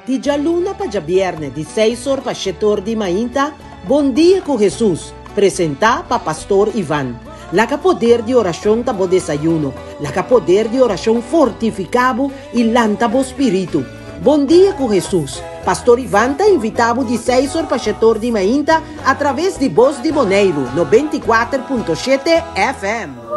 Di djaluna pa djabièrnè di seis or pa shete or di mainta, Bon Dia ku Hesus, presentá pa Pastor Ivan. Laga poder di orashon ta bo desayuno, laga poder di orashon fortifiká bo i lanta bo spiritu. Bon Dia ku Hesus, Pastor Ivan ta invitá bo di seis or pa shete or di mainta atraves di Bos di Boneiru 94.7 FM.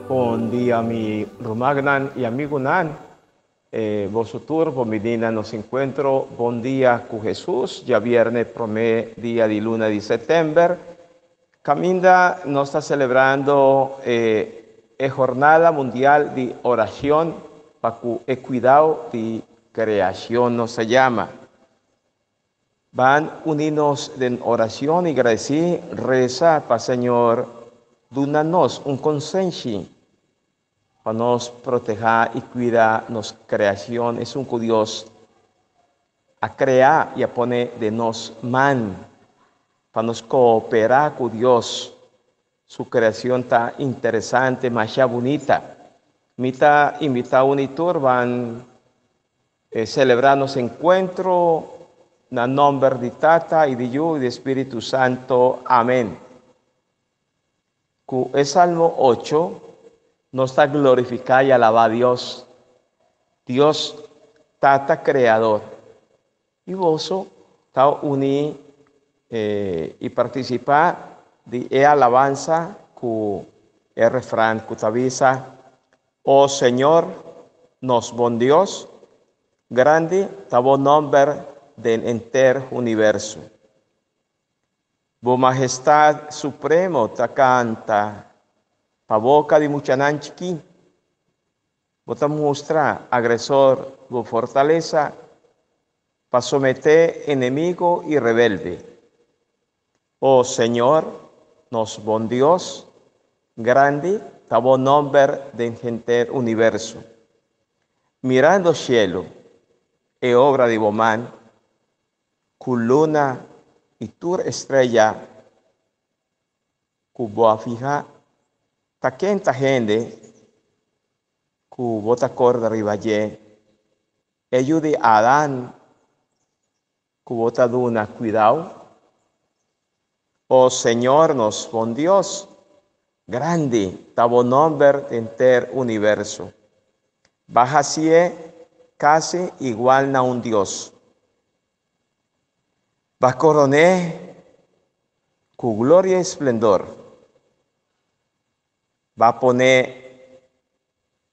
Bon dia mi rumannan y amigunan. E boso tur por bini na nos encuentro Bon Dia cu Jesus, djabierne prome dia di luna di september, caminda nos ta celebrando e e Jornada Mundial di Oracion pa cu e cuidao di creacion nos ta yama. Ban uni nos den oracion y gradici, reza pa Señor duna nos un consenshi Pa nos protehá i kuida nos kreashon, esun ku Dios a krea i a pone den nos man. Pa nos kooperá ku Dios. Su kreashon ta interesante, masha bunita. Mi ta invitá un i tur ban selebrá nos enkuentro na nòmber di Tata i di Yu i di Spiritu Santo. Amèn. Ku e Salmo ocho nos ta glorifiká i alabá Dios, Dios Tata Kreador. I boso ta uní i partisipá di e alabansa ku e refran ku ta bisa, O Señor, nos bon Dios, grandi ta bo nòmber den henter universo. Bo Mahestad Supremo ta canta pa boca di muchanan chikí. Bo ta mustra agresor bo fortalesa pa someté enemigo i rebelde. O Señor, nos bon Dios, grandi ta bo nomber den henter universo. Mirando cielo, e obra di bo man, Ku luna i tur estrella ku bo a fiha, ta ken ta hende ku bo ta korda riba dje? E yu di Adan ku bo ta duna kuidau? O Señor nos bon Dios, grandi ta bo nomber den ter universo. B'a hacié casi igual na un Dios. B'a coroné cu gloria y splendor. B'a poné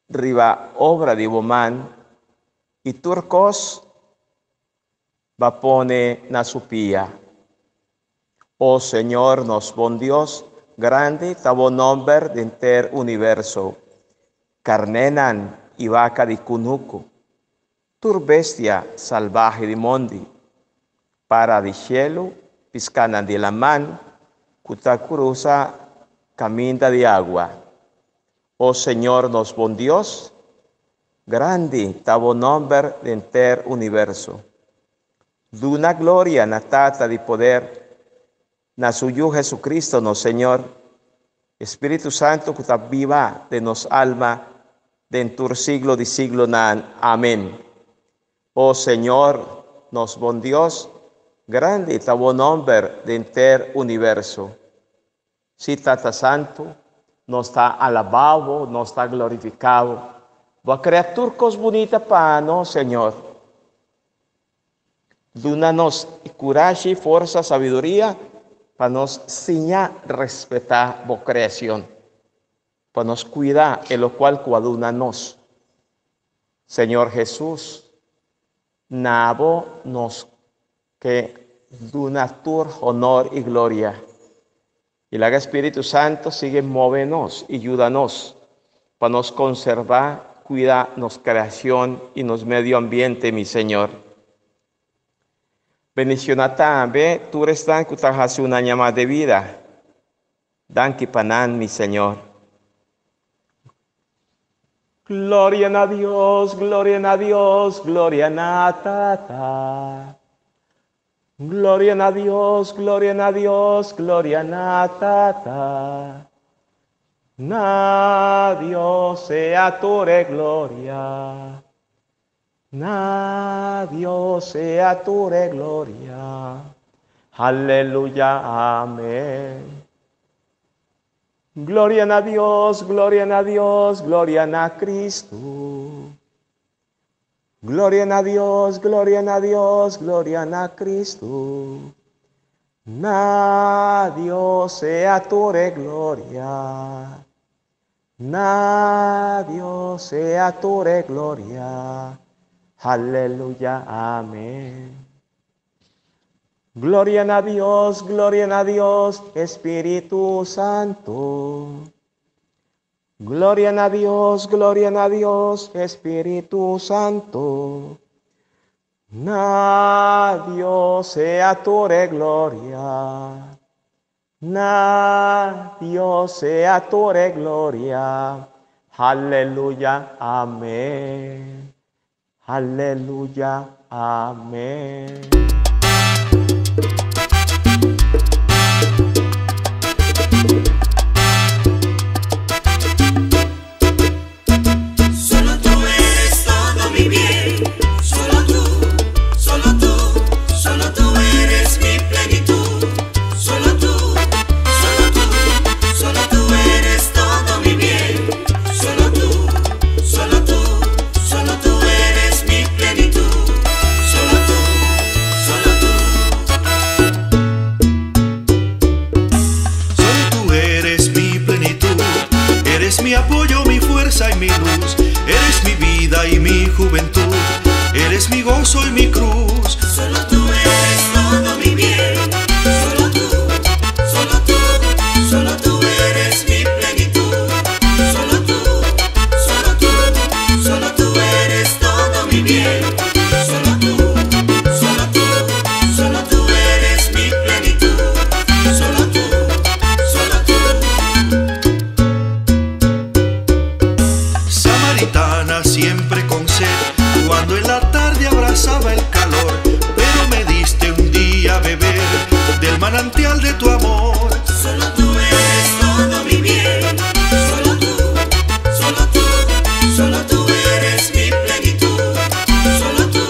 riba obra di bo man y tur cos B'a pone na su pia. O Señor, nos bon Dios, grandi ta bo nomber den ter universo. Carnénan i vaca di cunucu, tur bestia salbahe di mondi, para di cielu, piscanan di laman cu ta cruza caminda di agua. O Señor, nos bon Dios, Grandi ta bo nomber den ter universo. Duna gloria na Tata di poder, na su Yu Jesucristo nos Señor, Spiritu Santo cu ta biba den nos alma den tur siglo di siglonan. Amen. O Señor, nos bon Dios, grandi ta bo nomber den ter universo. Sí, Tata Santu, nos ta alabá bo, nos ta glorifiká bo. Bo a krea tur kos bunita pa nos, Señor. Duna nos kurashi, forsa, sabiduria pa nos siña respetá bo kreashon, pa nos kuida e lokual ku a duna nos. Señor Hesus, na bo nos Ke duna tur honor i gloria. I laga Spiritu Santo sigui move nos i yuda nos pa nos konservá, kuida nos kreashon i nos medio ambiente, mi Señor. Bendiciona tambe tur esnan cu ta haci un aña mas de vida. Danki pa nan, mi Señor. Gloria na Dios, gloria na Dios, gloria na Tata. Gloria na Dios, gloria na Dios, gloria na Tata. Na Dios sea tur e gloria. Na Dios sea tur e gloria. Aleluya, amén. Gloria na Dios, gloria na Dios, gloria na Cristo. Gloria na Dios, gloria na Dios, gloria na Cristo. Na Dios sea tur e gloria. Na Dios sea tur e gloria. Aleluya, amén. Gloria na Dios, gloria na Dios, Espíritu Santo. Gloria na Dios, gloria na Dios, Espíritu Santo. Na Dios sea tur e gloria. Na Dios sea tur e gloria. Aleluya, amén. Aleluya, amén. Solo tú eres todo mi bien, solo tú, solo tú, solo tú eres mi plenitud. Solo tú, solo tú, solo tú eres todo mi bien. Solo tú, solo tú, solo tú eres mi plenitud. Solo tú, solo tú. Solo tú eres mi plenitud, eres mi apoyo, mi fuerza y mi luz, eres mi vida y mi juventud, eres mi gozo y mi cruz. Solo tú eres todo mi bien, solo tú, solo tú, solo tú eres mi plenitud. Solo tú, solo tú, solo tú eres todo mi bien. Solo tú, solo tú, solo tú eres mi plenitud. Solo tú, solo tú. Samaritana siempre con sed, cuando en la tarde abrazaba el calor, pero me diste un día a beber del manantial de tu amor. Solo tú eres todo mi bien, solo tú, solo tú, solo tú eres mi plenitud. Solo tú,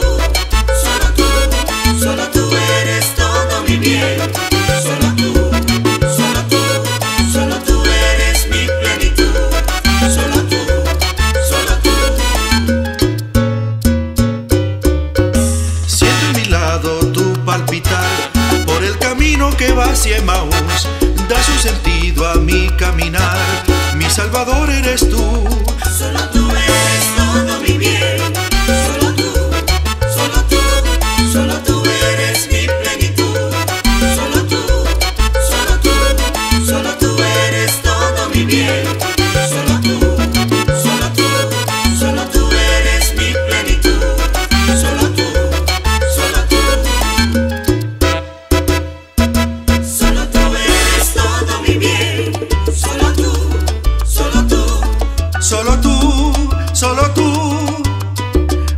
solo tú, solo tú eres todo mi bien. Solo tú, solo tú, solo tú eres mi plenitud. Solo tú, solo tú. Siento en mi lado tu palpitar por el camino que va hacia Emaús. Da su sentido a mi caminar, mi Salvador eres tú. Solo tú eres todo mi bien, solo tú, solo tú, solo tú eres mi plenitud. Solo tú, solo tú, solo tú eres todo mi bien. Solo tú, solo tú, solo tú eres mi plenitud. Solo tú, solo tú. Solo tú eres todo mi bien, solo tú, solo tú. Solo tú, solo tú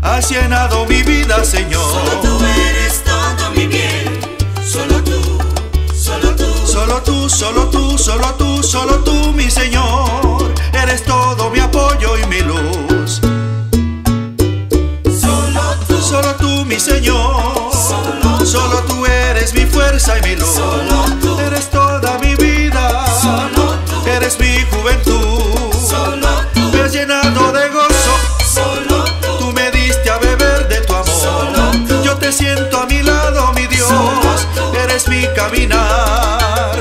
has llenado mi vida, Señor. Solo tú eres todo mi bien, solo tú, solo tú. Solo tú, solo tú, solo tú, solo tú, mi Señor. Eres todo mi apoyo y mi luz. Solo tú, Solo tú, mi Señor. Solo tú. Solo tú eres mi fuerza y mi luz. Solo tú. Eres toda mi vida. Solo tú. Eres mi juventud. Solo tú. Me has llenado de gozo. Solo tú, Tú me diste a beber de tu amor. Solo tú. Yo te siento a mi lado, mi Dios. Solo tú. Eres mi caminar.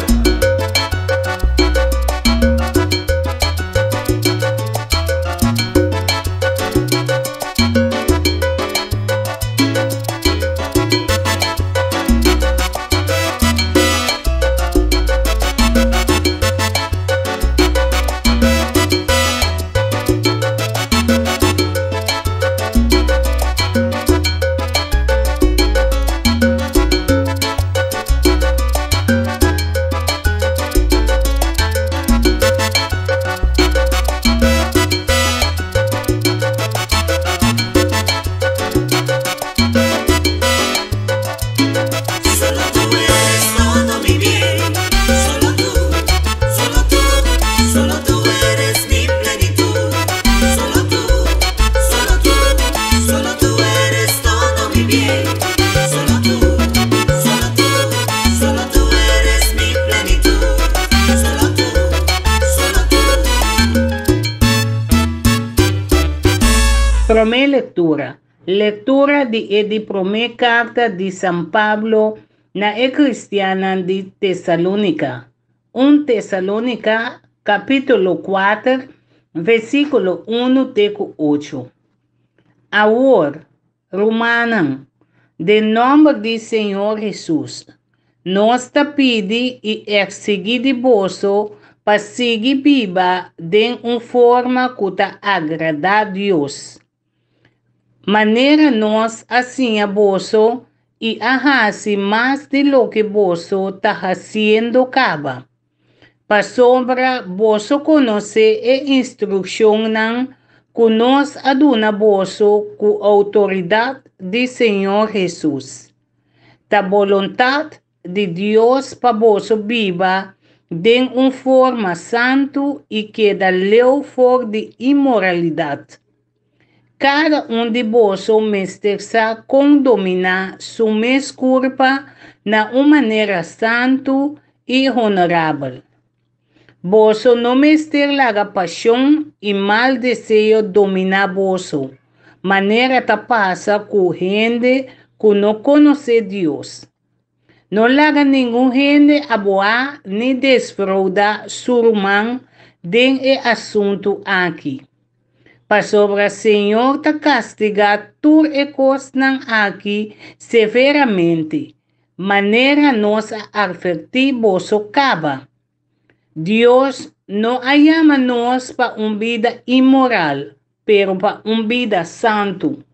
Promé lektura, Lektura di e di promé karta di San Pablo na e kristiannan di Tesalónika, Un Tesalónika kapítulo kuater, versíkulo unu te ku ocho. Awor, Rumannan, den nòmber di Señor Hesus, nos ta pidi i eksigí di boso pa sigui biba den un forma ku ta agradá Dios. Manera nos a siña boso i a hasi mas di loke boso ta hasiendo kaba. Pasobra boso konosé e instrukshonnan ku nos a duna boso ku outoridat di Señor Hesus. Ta boluntat di Dios pa boso biba den un forma santu i keda leu for di inmoralidat. Kada un di boso mester sa kon dominá su mes kurpa na un manera santu i honorabel. Boso no mester laga pashon i mal deseo dominá boso, manera ta pasa ku hende ku no konosé Dios. No laga ningun hende aboá ni desfroudá su ruman den e asuntu aki. Pasobra Señor ta kastigá tur e kosnan aki severamente, manera nos a atvertí boso kaba. Dios no a yama nos pa un bida inmoral, pero pa un bida santu.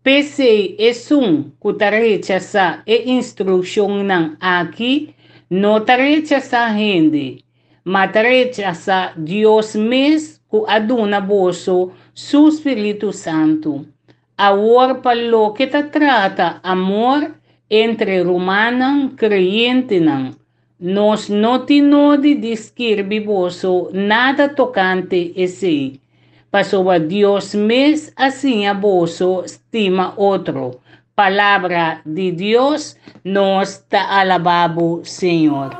P'esei esun ku ta rechasá e instrukshonnan aki no ta rechasá hende, ma ta rechasá Dios mes ku a duna boso su spiritu santu. Awor pa loke ta trata amor entre rumannan kreyentenan, nos no tin nodi di skirbi boso nada tokante esei, pasobra Dios mes a siña boso stima otro. Palabra di Dios, nos ta alabá bo, Señor.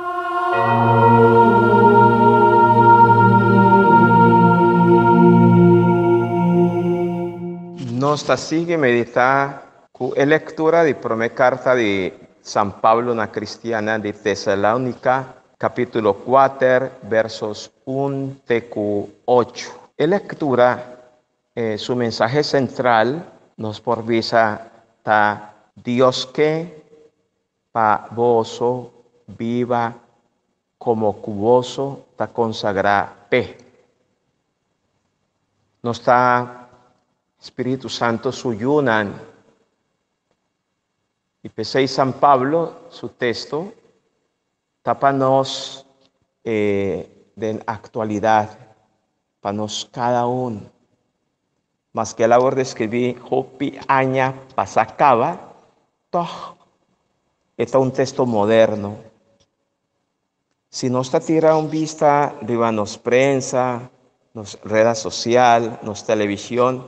Nos ta sigui meditá ku e lektura di promé karta di San Pablo na kristiannan di Tesalónika, kapítulo kuater, versos un te ku ocho. E lektura Su mensahe sentral nos por bisa ta Dios ke pa boso biba komo ku boso ta konsagrá p'e. Nos ta Spiritu Santo su yunan i p'esei San Pablo su testo ta pa nos den aktualidat pa nos kada un. Maske el a wòrdu eskribi hopi aña pasá kaba, tòg e ta un teksto moderno. Si nos ta tira un bista riba nos prensa, nos redes sosial, nos televishon,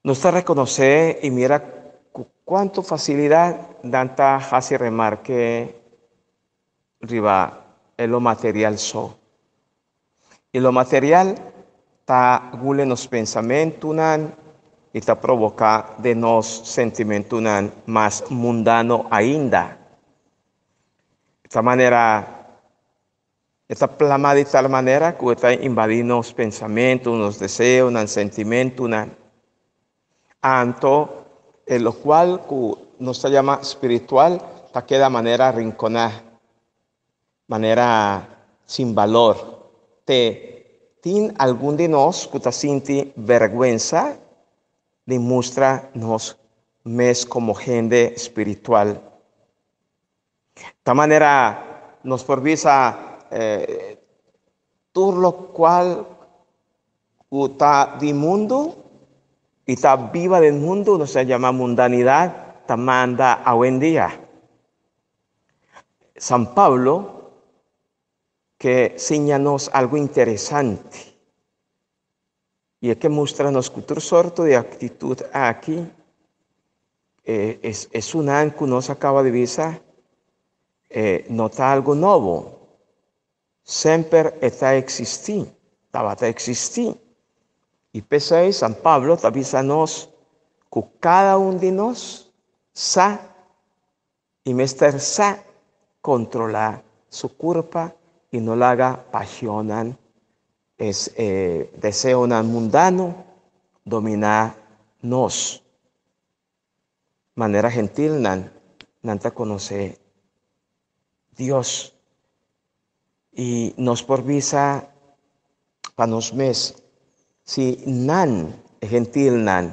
nos ta rekonosé i mira ku kuantu fasilidat nan ta hasi remarke riba e lo material so. I lo material ta gule nos pensamentunan i ta proboká den nos sentimentunan mas mundano ainda. Ta manera e ta plamá di tal manera ku e ta invadí nos pensamentu, nos deseonan, sentimentunan. Anto e lokual ku nos ta yama spiritual ta keda manera rinkoná, manera sin balor. Te tin algun di nos ku ta sinti bèrgwensa di mustra nos mes komo hende spiritual. Ta manera nos por bisa tur lokual ku ta di mundu i ta biba den mundu, nos ta yama mundanidat, ta manda awendia. San Pablo ke siña nos algu interesante i e ke mustra nos ku tur sorto di aktitut aki esunnan ku nos a kaba di bisa no ta algu nobo. Semper e ta eksistí, tabata eksistí. I p'esei San Pablo ta bisa nos ku kada un di nos sa i mester sa kontrolá su kurpa i no laga pashonnan, es e deseonan mundano dominá nos. Manera gentilnan, nan ta konosé Dios. I nos por bisa pa nos mes, si nan, e gentilnan,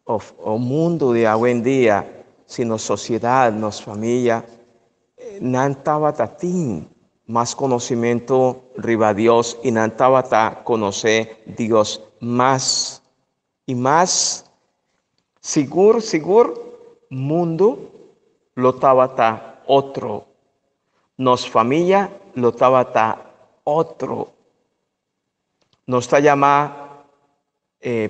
òf o mundu di awendia, si nos sosiedat, nos famia, nan tabata tin mas konosimentu riba Dios i nan tabata konosé Dios mas i mas, sigur sigur mundu lo tabata otro. Nos famia lo tabata otro. Nos ta yama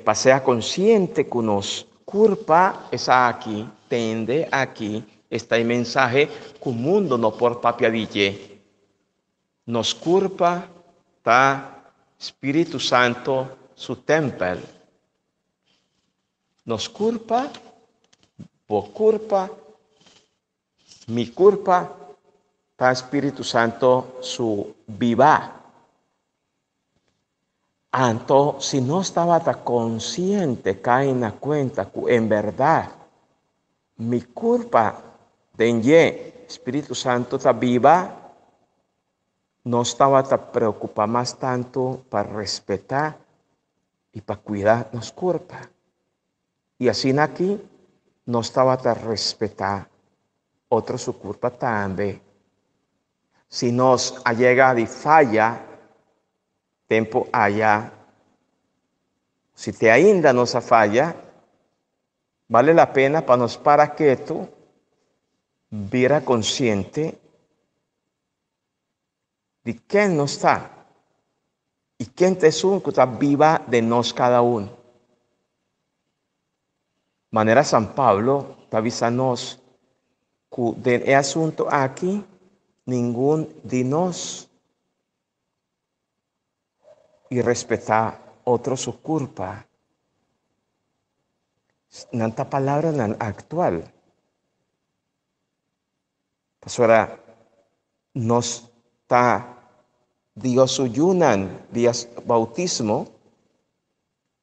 pa sea konsiente ku nos kurpa esaki, tende aki esta e mensahe ku mundo no por papia di dje. Nos kurpa ta Spiritu Santo su tèmpel. Nos kurpa, bo kurpa, Mi kurpa ta Spiritu Santo su biba. Anto si nos tabata konsiente kai na kuenta ku en bèrdat mi kurpa den dje Spiritu Santo ta biba, nos tabata preokupá mas tantu pa respetá i pa kuida nos kurpa. I asina aki nos tabata respetá otro su kurpa tambe. Si nos a yega di faya tempu aya, si te ainda nos a faya, bale la pena pa nos para ketu, bira konsiente di ken nos ta i ken ta esun ku ta biba den nos kada un. Manera San Pablo ta bisa nos ku den e asuntu aki ningun di nos i respetá otro su kurpa. Nan ta palabranan aktual. Pasobra nos ta Dios su yunan via bautismo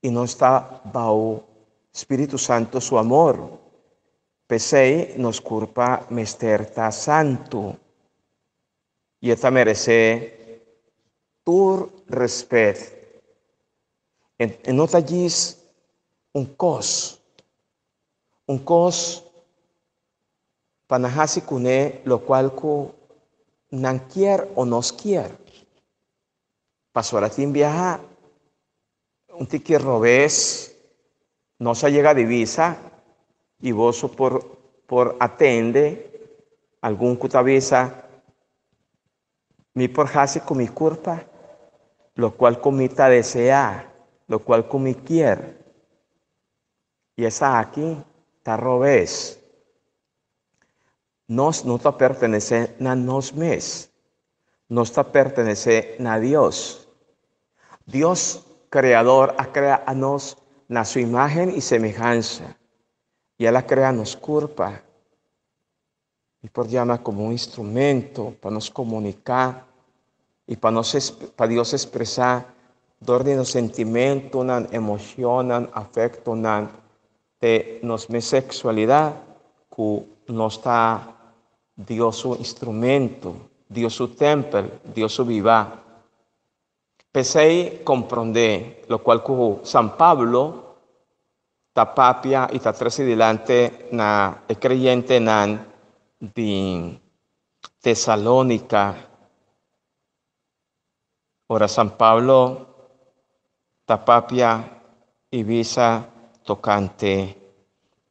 i nos ta bou Spiritu Santu su amor. P'esei nos kurpa mester ta santu i e ta meresé tur rèspèt. E no ta djis un kos, un kos pa nan hasi kuné lokual ku nan kier o nos kier. Pasobra tin biaha un tiki robes nos a yega di bisa i boso por por atende algun ku ta bisa mi por hasi ku mi kurpa lokual ku mi ta deseá, lokual ku mi kier. I esaki ta robes. Nos no ta pertenesé na nos mes. Nos ta pertenesé na Dios. Dios Kreador a krea anos na su imágen i semehansa, i el a krea nos kurpa. Mi por yama komo un instrumento pa nos komuniká i pa nos pa Dios ekspresá dor di nos sentimentunan, emoshonnan, afektonan, te nos mes seksualidat ku nos ta Dios su instrumento, Dios su tèmpel, Dios su bibá. P'esei komprondé lokual ku San Pablo ta papia i ta trese dilanti na e kreyentenan di Tesalónika. Ora San Pablo ta papia i bisa tokante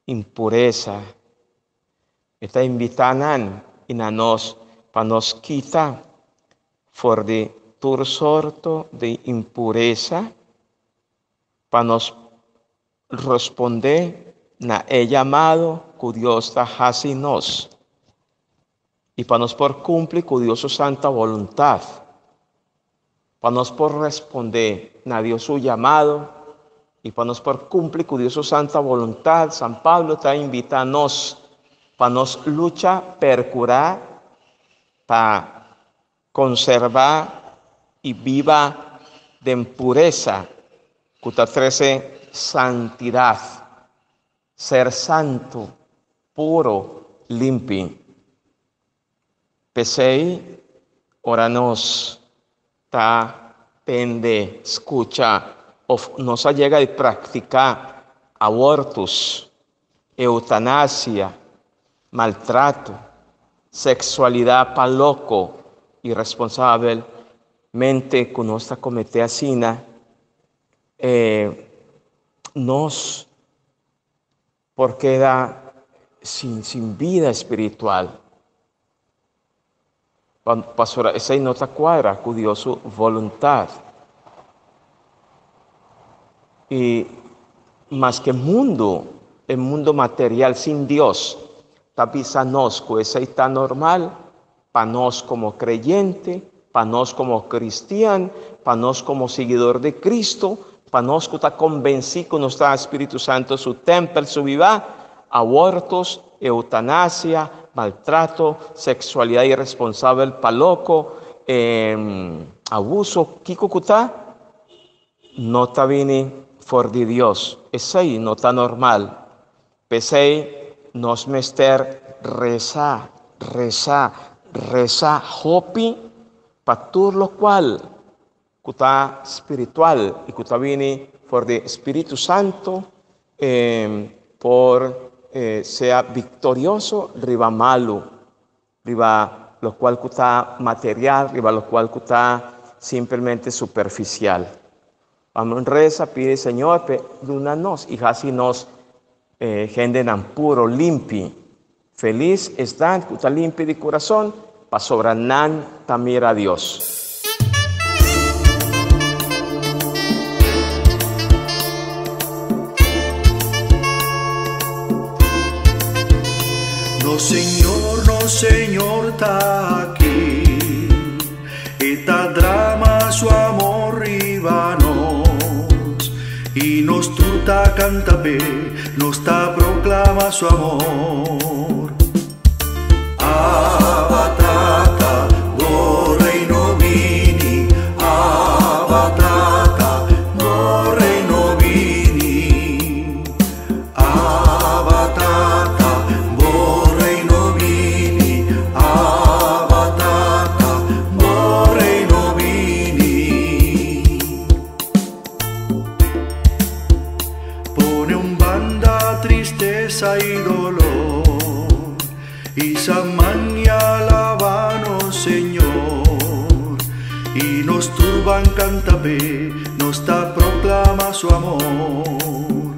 impuresa, e ta invitá nan i na nos pa nos kita For di tur sorto di impuresa pa nos respondé na e yamado ku Dios ta hasi nos i pa nos por kumpli ku Dios su santa boluntat, pa nos por respondé na Dios su yamado. I pa nos por kumpli ku Dios su santa boluntat, San Pablo ta invitá nos pa nos lucha, perkurá pa konservá i biba den puresa ku ta trese santidat, ser santu, puro, limpi. P'esei, ora nos ta tende, skucha òf nos a yega di praktiká abortus, eutanasia, maltrato, seksualidat pa loko iresponsabelmente ku nos ta kometé asina, nos por keda sin sin bida espiritual. Pasobra esei no ta kuadra ku Dios su boluntat. I maske mundu, e mundu material sin Dios, ta bisa nos ku esei ta normal, pa nos komo kreyente, pa nos komo kristian, pa nos komo siguidor di Kristu, pa nos ku ta konbensí ku nos ta Spiritu Santu su tèmpel, su bibá, abortos, eutanasia, maltrato, seksualidat iresponsabel pa loko, abuso, kiko ku ta, no ta bini for di Dios. Esei no ta normal. P'esei nos mester resa, resa, resa hopi pa tur lokual ku ta spiritual i ku ta bini for di Spiritu Santu por sea viktorioso riba malu, riba lokual ku ta material, riba lokual ku ta simpelmente superfisial. Amo resa pidi Señor p'e duna nos i hasi nos hendenan puro, limpi. Felis esnan ku ta limpi di kurason, pasobra nan ta mira Dios. Nos Señor, nos Señor ta aki. E ta drama su amor riba nos y nos tur ta canta p'e, nos ta proclama su amor. Abba Tata, bo reino bini, Abba Tata, bo reino bini. Abba Tata, bo reino bini, Abba Tata, bo reino bini. Pone un banda tristesa y dolor, y saman y alabanos, Señor. Y nos turban canta pe, nos ta proclama su amor.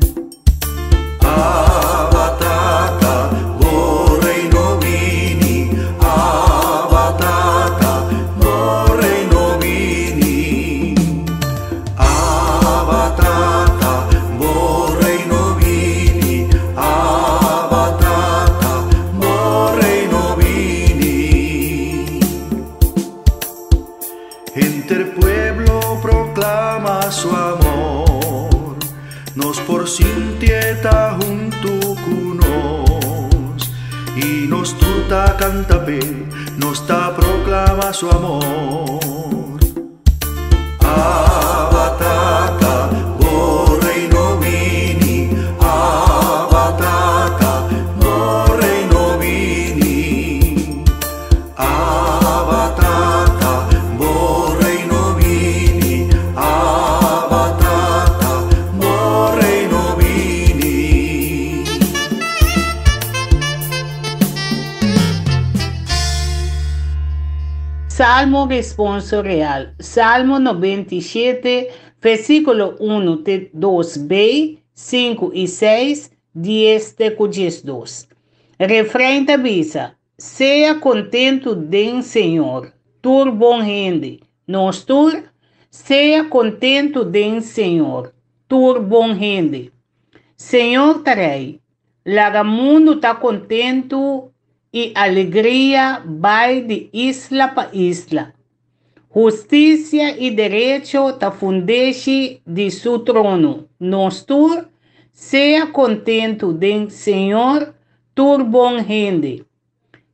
Abba Tata, bo reino bini, Abba Tata, bo reino bini. Abba Tata, bo reino bini, Abba Tata, bo reino bini. Henter pueblo proclama su amor, nos por sintieta huntu cu nos, y nos tur ta canta p'e, nos ta proclama su amor. Abba Tata, bo reino bini, Abba Tata, bo reino bini. Abba Tata, bo reino bini, Abba Tata, bo reino bini. Salmo Responso Real Salmo 97, versíkulo 1 te 2b, 5 i 6, 10 te ku 12. Refrein ta bisa, Sea kontentu den Señor, tur bon hende. Nos tur, sea kontentu den Señor, tur bon hende. Señor ta Rei. Laga mundu ta kontentu i alegria bai di isla pa isla. Hustisia i derecho ta fundeshi di su trono. Nos tur, sea kontentu den Señor, tur bon hende.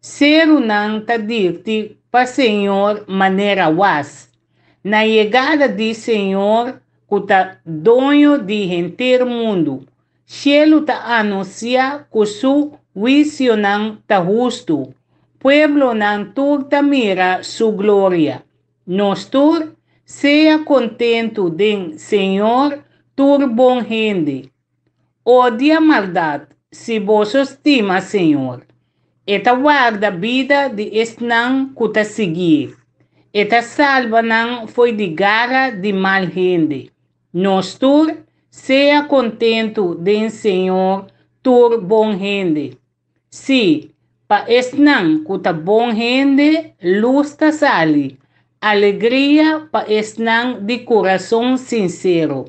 Serunan ta dirti pa Señor manera was. Na yegada di Señor ku ta doño di henter mundu, shelu ta anunsiá ku su huisionan ta hustu. Pueblonan tur ta mira su gloria. Nos tur, sea kontentu den Señor, tur bon hende. Odia maldat, si boso stima Señor. E ta warda bida di esnan ku ta siguié. E ta salba nan for di gara di mal hende. Nos tur, sea kontentu den Señor, tur bon hende. Sí, pa esnan ku ta bon hende, lus ta sali. Alegria pa esnan di kurason sinsero.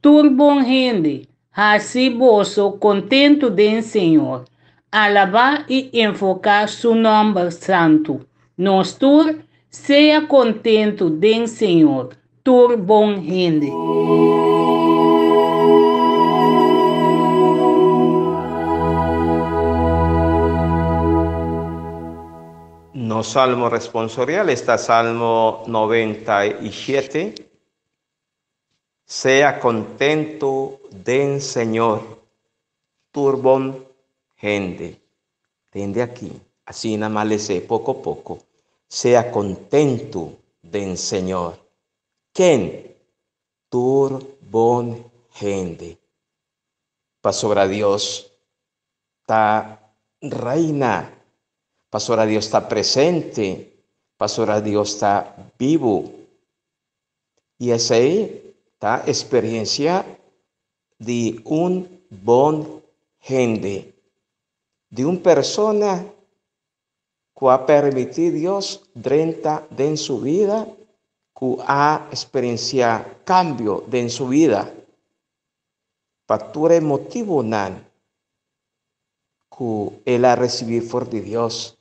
Tur bon hende, hasi boso kontentu den Señor. Alabá i invoká su nòmber santu. Nos tur, sea kontentu den Señor, tur bon hende. Nos salmo responsorial está Salmo 97. Sea contento den Señor, tur bon hende. Tende aki, asina m'a les'é poko poko. Sea contento den Señor. Ken? Tur bon hende. Pasobra Dios ta reina, pasobra Dios ta presente, pasobra Dios ta bibu. I esei ta experiencia di un bon hende, di un persona ku a permití Dios drenta den su bida, ku a eksperensiá kambio den su bida. Pa tur e motibunan ku el a risibí for di Dios,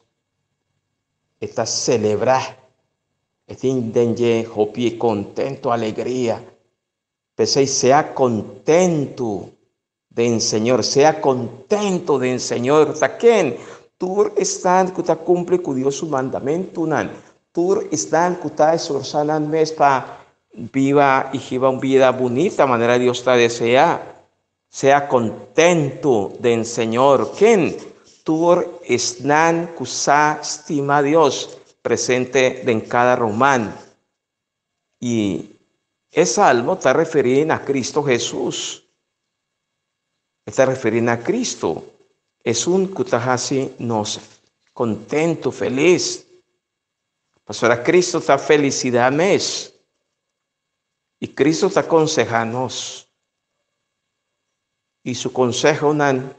e ta selebrá, e tin den dje hopi kontentu, alegria. P'esei sea kontentu den Señor, sea contento den Señor. Ta ken? Tur esnan ku ta kumpli ku Dios su mandamentunan, tur esnan ku ta esforsá nan mes pa biba i hiba un bida bunita manera Dios ta deseá. Sea contento den Señor. Ken? Tur esnan ku sa stima Dios, presente den kada ruman. I e salmo ta referí na Cristo Hesus. E ta referí na Cristo, esun ku ta hasi nos kontentu, felis. Pasobra Cristo ta felisidat mes. I Cristo ta konsehá nos. I su konsehonan,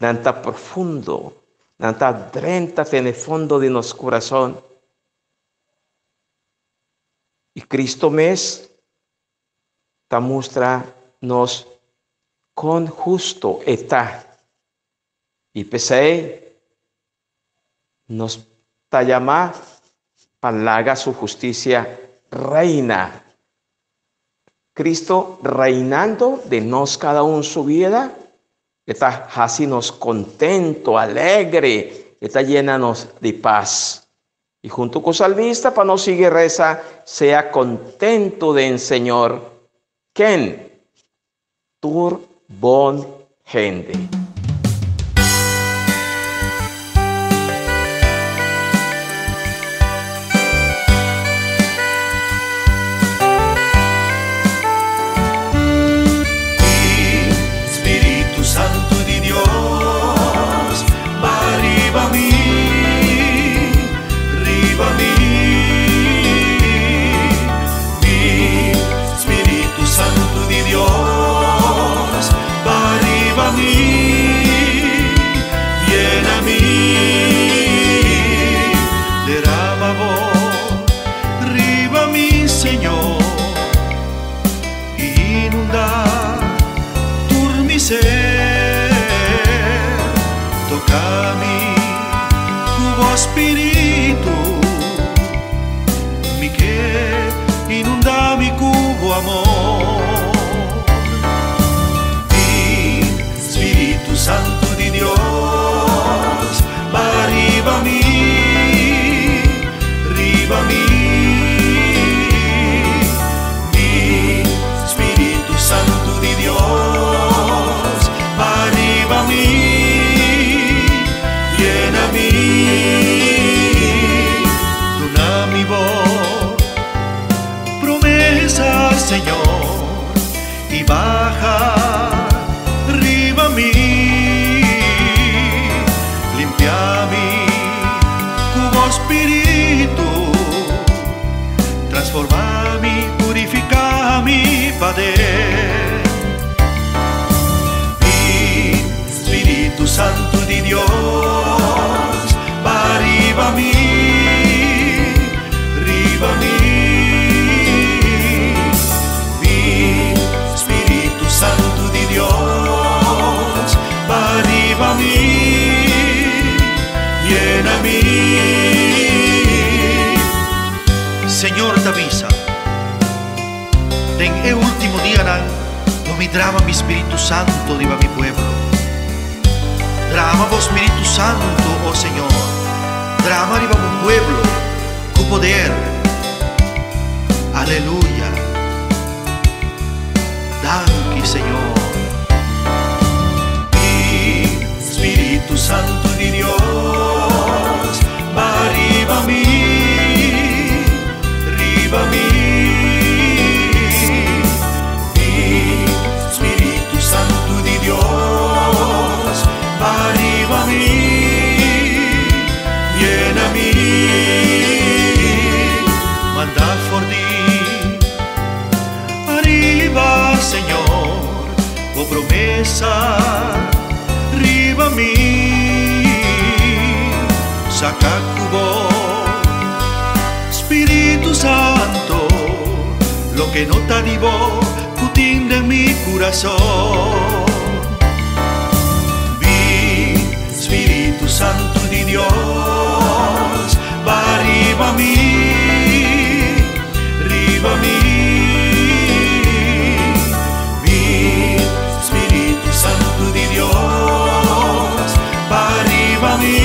nan ta profundo, nan ta drenta te na e fondo di nos kurason. I Cristo mes ta mustra nos kon husto e ta. I p'esei nos ta yamá pa laga su hustisia reina. Cristo reinando den nos kada un su bida, e ta hasi nos kontento, alegre, e ta yena nos di pas. I huntu ku salmista pa nos sigui resa, Sea kontento den Señor, ken? Tur bon hende. Spiritu Santu di Dios, ba riba mi, riba mi. Mi Spiritu Santu di Dios, ba riba mi, yena mi. Derama bo riba mi, Señor. Inundá tur mi ser. Toka mi ku bo spiritu. Spiritu, transforma mi, purifica mi, Pader. Bin, Spiritu Santu di Dios, riba mi, riba mi. Bin, Spiritu Santu di Dios, riba mi, yena mi. Señor ta bisa, Den e último dianan lo mi drama mi Spiritu Santo riba mi pueblo. Drama bo Spiritu Santo, o Señor, drama riba bo pueblo ku poder. Aleluya. Danki, Señor. Bin, Spiritu Santo di Dios, riba mi, riba mi. Bin, Spiritu Santo di Dios, riba mi, yena mi. Manda for di ariba, Señor, bo promesa, riba mi. Saca ku bo, Spiritu Santo, loke no ta di bo, ku tin den mi curason. Bin, Spiritu Santo di Dios, riba mi, riba mi. Bin, Spiritu Santo di Dios, riba mi,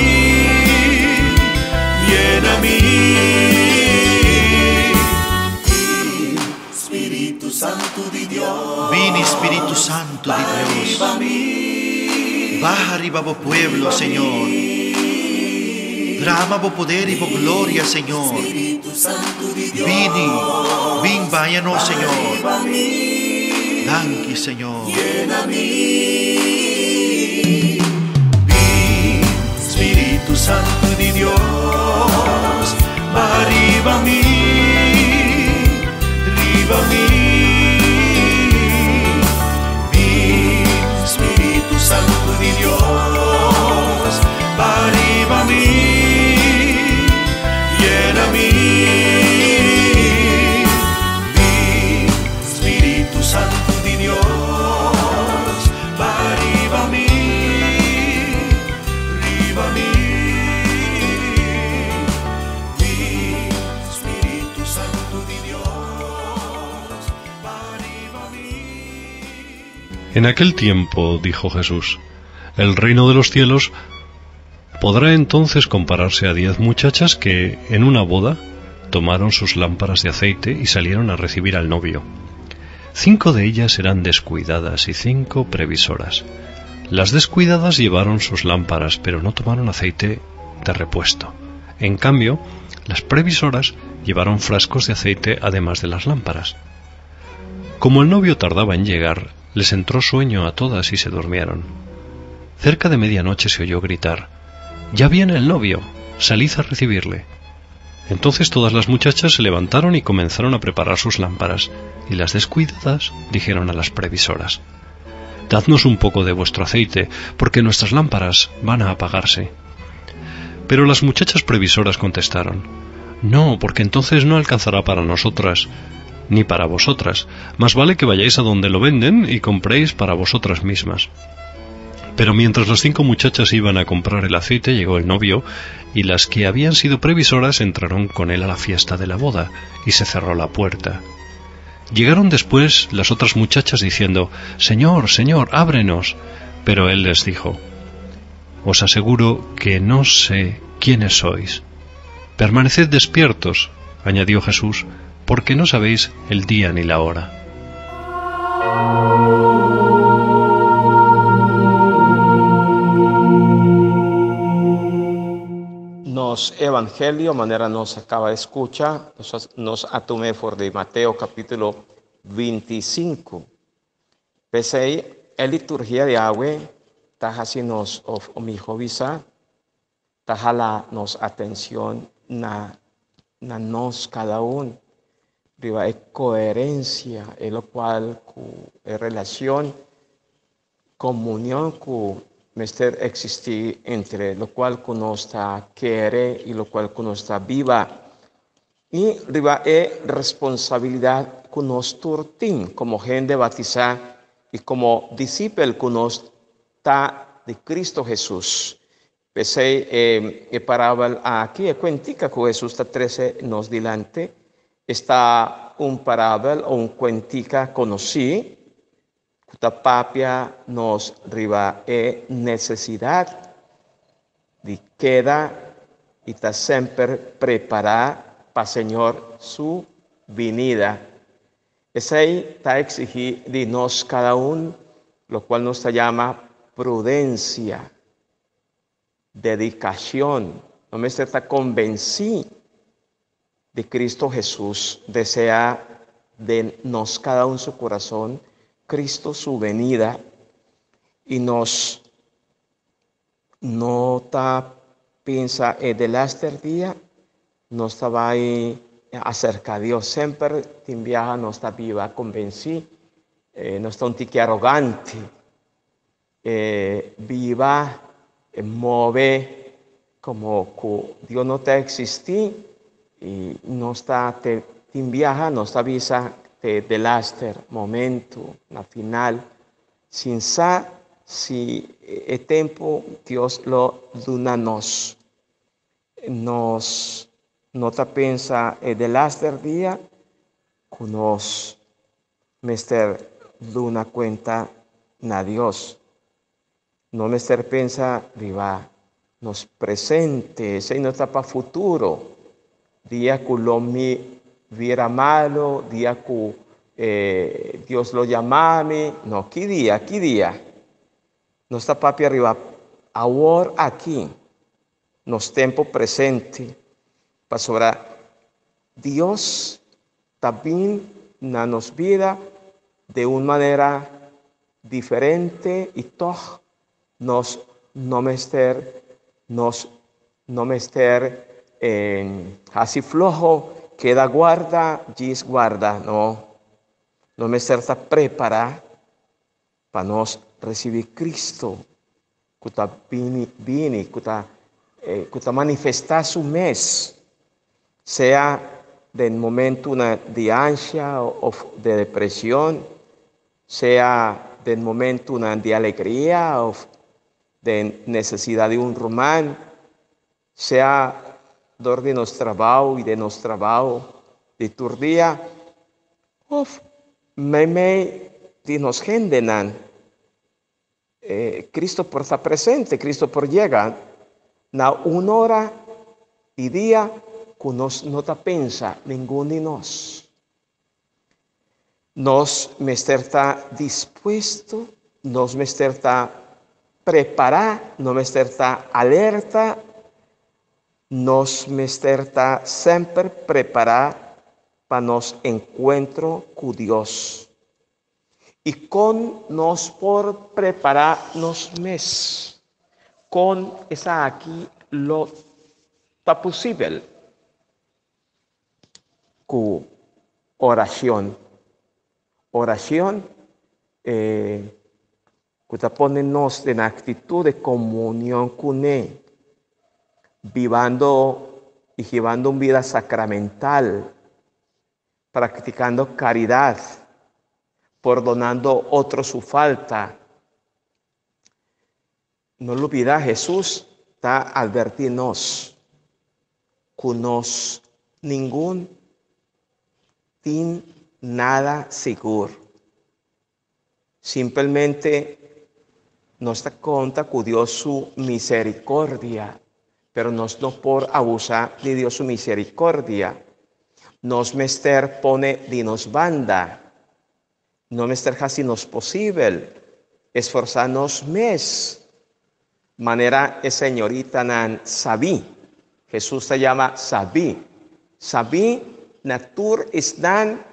yena mi. Bin, Spiritu Santo di Dios, Bin, Spiritu Santo di Dios, baha riba bo pueblo, Señor. Drama bo poder i bo gloria, Señor. Bini, bin baña nos, Señor. Danki, Señor. Bin, Spiritu Santo di Dios, riba mi, riba mi. Bin, Spiritu Santo di Dios, riba mi, yena mi. Bin, Spiritu Santo di Dios, riba mi, riba mi. Bin, Spiritu Santo di Dios, riba mi. En aquel tiempo, dijo Jesús, el reino de los cielos podrá entonces compararse a 10 muchachas que, en una boda, tomaron sus lámparas de aceite y salieron a recibir al novio. 5 de ellas eran descuidadas y 5 previsoras. Las descuidadas llevaron sus lámparas, pero no tomaron aceite de repuesto. En cambio, las previsoras llevaron frascos de aceite además de las lámparas. Como el novio tardaba en llegar, les entró sueño a todas y se durmieron. Cerca de medianoche se oyó gritar: Ya viene el novio, salid a recibirle. Entonces todas las muchachas se levantaron y comenzaron a preparar sus lámparas, y las descuidadas dijeron a las previsoras: Dadnos un poco de vuestro aceite, porque nuestras lámparas van a apagarse. Pero las muchachas previsoras contestaron: No, porque entonces no alcanzará para nosotras, ni para vosotras. Más vale que vayáis a donde lo venden y compréis para vosotras mismas. Pero mientras las 5 muchachas iban a comprar el aceite, llegó el novio, y las que habían sido previsoras entraron con él a la fiesta de la boda, y se cerró la puerta. Llegaron después las otras muchachas diciendo: Señor, Señor, ábrenos. Pero él les dijo: Os aseguro que no sé quiénes sois. Permaneced despiertos, añadió Jesús, porque no sabéis el día ni la hora. Nos evangelio, manera nos acaba de escuchar, nos atume for de Mateo capítulo 25. Pese e liturgia di awe, ta hasi nos of mi jovisa, ta hala nos atención na na nos kada un riba e koherensia, e lokual ku e relashon, komunion ku mester eksistí entre lokual ku nos ta kere i lokual ku nos ta biba. I riba e responsabilidat ku nos tur tin komo hende batisá i komo disipel ku nos ta di Kristu Hesus. P'esei e parabel aki, e kuentika ku Hesus ta trese nos dilanti, esta un parabel o un kuentika konosí ku ta papia nos riba e nesesidat di keda i ta semper prepará pa Señor su binida. Esei ta eksigí di nos kada un lokual nos ta yama prudensia, dedikashon. No mester ta konbensí di Kristu Hesus, deseá den nos kada un su kurason Kristu su benida i nos no ta pensa e delaster dia nos ta bai aserka Dios. Semper tin biaha nos ta biba konbensí, nos ta un tiki arogante, biba, move komo ku Dios no ta eksistí i nos ta te tin biaha nos ta bisa te delaster momento na final sin sa si e tempu Dios lo duna nos. Nos no ta pensa e delaster dia ku nos mester duna kuenta na Dios. No mester pensa riba nos presente, esei no ta pa futuro. Dia ku lo mi bira malu, dia ku Dios lo yama mi, no, ki dia, ki dia? Nos ta papia riba awor aki, nos tempu presente, pasobra Dios ta bin na nos bida de un manera diferente i tòg nos no mester nos no mester hasi floho, keda guarda, djis guarda, no. Nos mester ta prepará pa nos risibí Cristo ku ta bini bini, ku ta ku ta manifestá su mes, sea den momentunan di ansha òf de depreshon, sea den momentunan di alegria òf den nesesidat di un ruman, sea dor di nos trabou i den nos trabou di tur dia òf meimei di nos hendenan. Cristo por ta presente, Cristo por yega na un ora i dia ku nos no ta pensa, ningun di nos. Nos mester ta dispuesto, nos mester ta prepará, nos mester ta alerta, nos mester ta semper prepará pa nos enkuentro ku Dios. I kon nos por prepará nos mes? Kon esaki lo ta posibel? Ku orashon. Orashon ku ta pone nos den aktitut de komunion kuné, bibando i hibando un bida sakramental. Practicando caridad, pordonando otro su falta. No lubida Jesús ta adverti nos cu nos ningun tin nada sigur. Simpelmente nos ta konta ku Dios su miserikordia, pero nos no por abusá di Dios su miserikordia. Nos mester pone di nos banda. No mester hasi nos posibel, esforsá nos mes, manera e señoritanan sabí. Hesus ta yama sabí. Sabí na tur esnan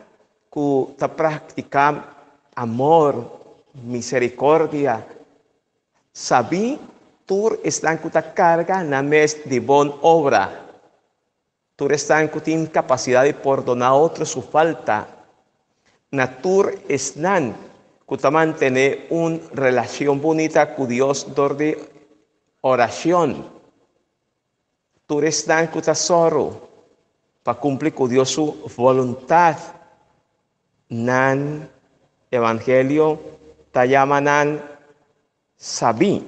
ku ta praktiká amor, miserikordia, sabí tur esnan ku ta karga nan mes di bon obra. Tur esnan ku tin kapasidat di pordoná otro su falta. Na tur esnan ku ta mantené un relashon bunita ku Dios dor di orashon. Tur esnan ku ta sòru pa kumpli ku Dios su boluntat. Nan Evangelio ta yama nan sabí,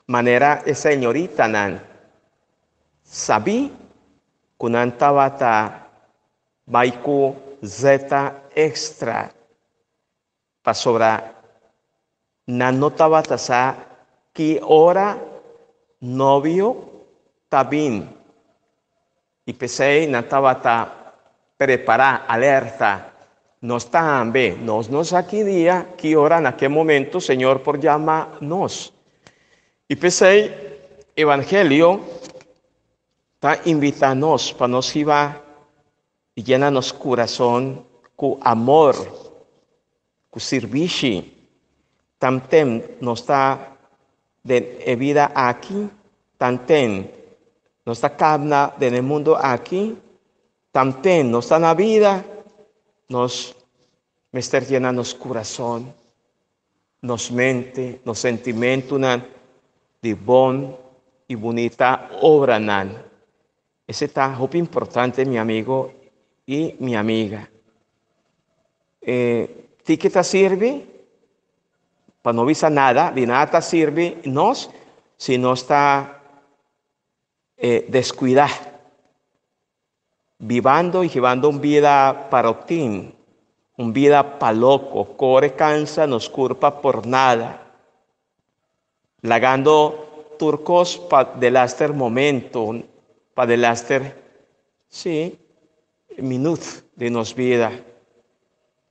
manera e señoritanan sabí ku nan tabata bai ku zeta extra, pasobra nan no tabata sa ki ora novio ta bin. I p'esei nan tabata prepará, alerta. Nos tambe, nos no sa ki dia, ki ora, na ke momento Señor por yama nos. I p'esei Evangelio ta invitá nos pa nos hiba i yena nos kurason ku amor, ku sirbishi. Tanten nos ta den e bida aki, tanten nos ta kabna den e mundu aki, tanten nos ta na bida, nos mester yena nos kurason, nos mente, nos sentimentunan di bon i bunita obranan. Ese ta hopi importante, mi amigo i mi amiga. E, ti ke ta sirbi? Pa no bisa nada, di nada ta sirbi nos si nos ta e, descuidá, bibando i hibando un bida parotin, un bida pa loko, kore kansa nos kurpa por nada. Lagando tur kos pa delaster momento, pa delaster, sí, minut di nos bida.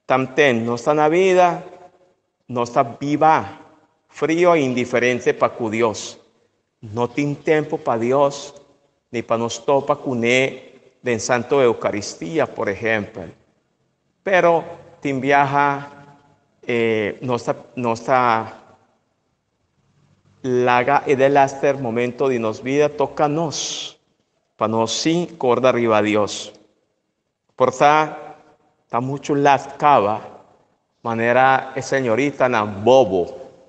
Tanten nos ta na bida, nos ta biba frio i indiferente pa ku Dios. No tin tempu pa Dios, ni pa nos topa kuné den Santo Eucaristia, por ehèmpel. Pero tin biaha eh, nos ta, nos ta laga e delaster momento di nos bida toka nos, pa nos sí korda riba Dios. Por ta, ta muchu lat kaba, manera e señoritanan bobo.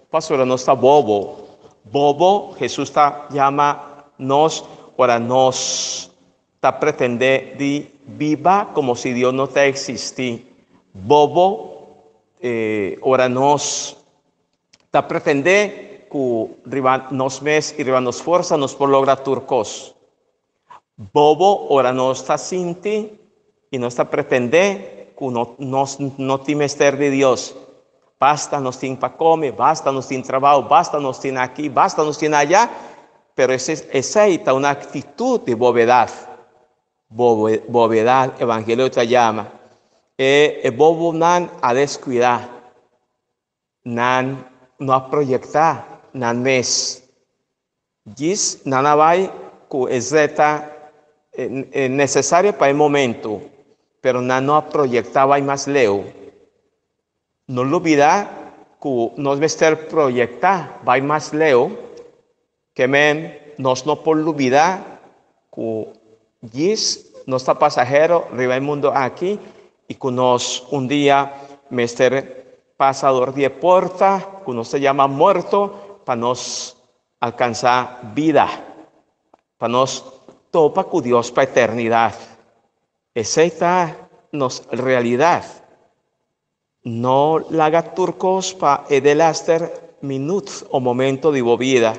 Pasobra nos ta bobo. Bobo, Hesus ta yama nos ora nos ta pretendé di biba komo si Dios no ta eksistí. Bobo, ora nos ta pretendé ku riba nos mes i riba nos forsa nos por logra tur kos. Bobo, ora nos ta sinti i nos ta pretendé ku no nos no tin mester di Dios. Basta nos tin pa kome, basta nos tin trabou, basta nos tin aki, basta nos tin aya. Pero ese, esei ta un aktitut di bobedat. Bobe, bobedat, Evangelio ta yama. E, e bobonan a deskuidá. Nan no a proyektá nan mes. Djis nan a bai ku e zeta nesesario pa e momentu, pero nan no a proyektá bai mas leu. No lubidá ku nos mester proyektá bai mas leu, ke men nos no por lubidá ku djis nos ta pasahero riba e mundu aki i ku nos un dia mester pasa dor di e porta ku nos ta yama morto pa nos alkansá bida, pa nos topa ku Dios pa eternidat. Esei ta nos realidat. No laga tur kos pa e delaster minut o momento di bo bida.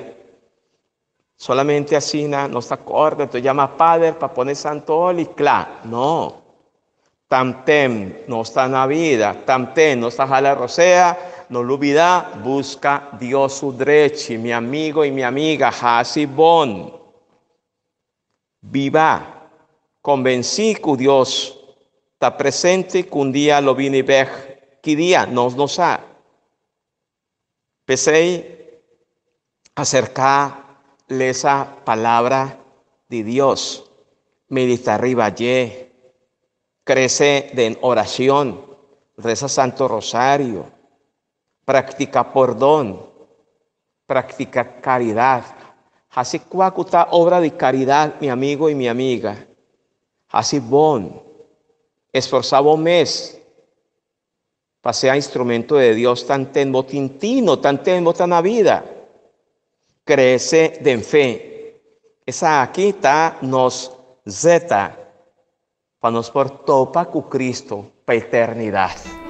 Solamente asina nos ta kòrda, enton yama pader pa pone santo oli kla. No. Tanten nos ta na bida, tanten nos ta hala rosea, no lubida buska Dios su drechi, mi amigo i mi amiga, hasi bon. Biba konvensí ku Dios ta presente ku un dia lo bini bèk. Ki dia? Nos no sa. P'esei, aserká lesa Palabra di Dios, meditá riba dje, krese den orashon, resa Santo Rosario, Praktika pordon, praktika karidat. Hasi kua ku ta obra di karidat, mi amigo i mi amiga. Hasi bon. Esforsá bo mes pa sea instrumento de Dios tanten bo tin tino, tanten bo ta na bida. Krese den fe. Esaki ta nos zeta pa nos por topa ku Cristo pa eternidat.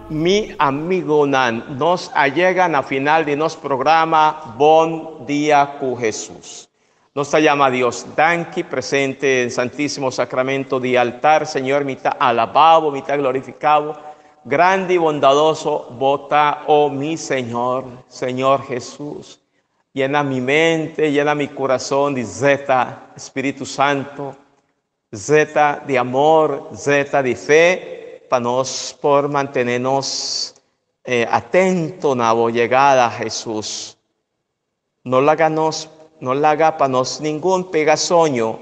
Mi amigonan, nos a yega na final di nos programa Bon Dia ku Hesus. Nos ta yama Dios danki presente den Santísimo Sacramento di altar. Señor, mi ta alabá bo, mi ta glorifiká bo. Grandi i bondadoso bo ta, oh mi Señor, Señor Hesus. Yena mi mente, yena mi kurason di zeta, Spiritu Santo, zeta di amor, zeta di fe, pa nos por mantené nos atento na bo yegada, Hesus. No laga nos, no laga pa nos ningun pega soño,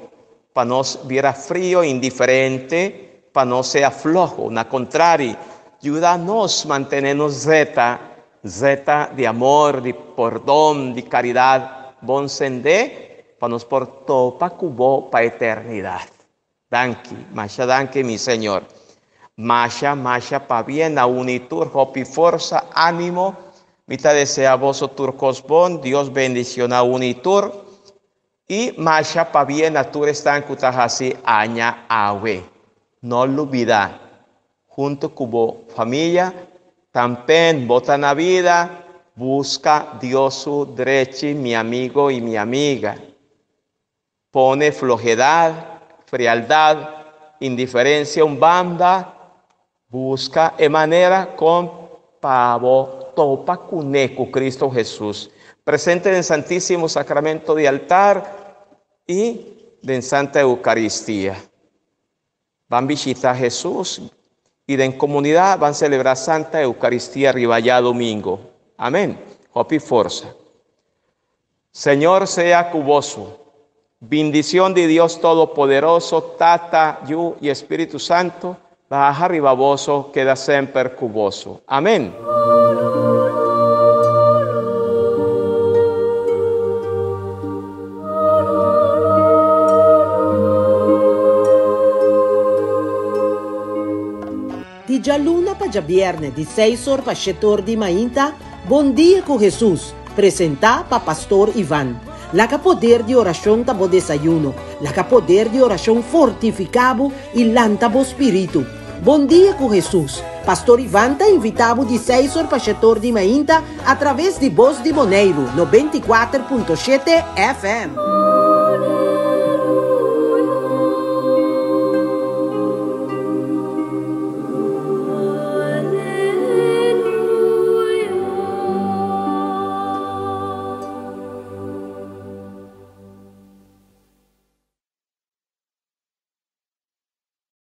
pa nos bira frio, indiferente, pa nos sea floho. Na contrari, yuda nos mantene nos zeta, zeta di amor, di pordon, di caridad bon sende, pa nos por topa cu bo pa eternidad. Danki, masha danki mi Señor. Masha, masha pabien na uni tur hopi forsa, animo. Mi ta desea boso tur kos bon. Dios bendiciona uni tur. Y masha pabien na tur esnan ku ta hasi aña awe. No lubida, hunto ku bo familia, tampen bo ta na bida, buska Dios su drechi mi amigo y mi amiga. Pone flojedad, frialdad, indiferencia un banda, busca e manera con pa bo topa cune cu Cristo Jesus, presente den Santísimo Sacramento di altar y den Santa Eucaristia. Ban bishita Jesus y den comunidad ban celebra Santa Eucaristia riba djadomingo. Amen. Hopi forsa. Señor sea cu boso. Bindicion di Dios Todopoderoso, Tata, Yu y Espíritu Santo, baha riba boso, keda semper cu boso. Amen. Di djaluna pa djabierne di seis or pa shete or di mainta, Bon Dia ku Hesus, presentá pa Pastor Ivan. Laga poder di orashon ta bo desayuno, laga poder di orashon fortifiká bo i lanta bo spiritu. Bon Dia ku Hesus, Pastor Ivan ta invitá bo di seis or pa shete or di mainta a traves di Bos di Boneiru, 94.7 FM.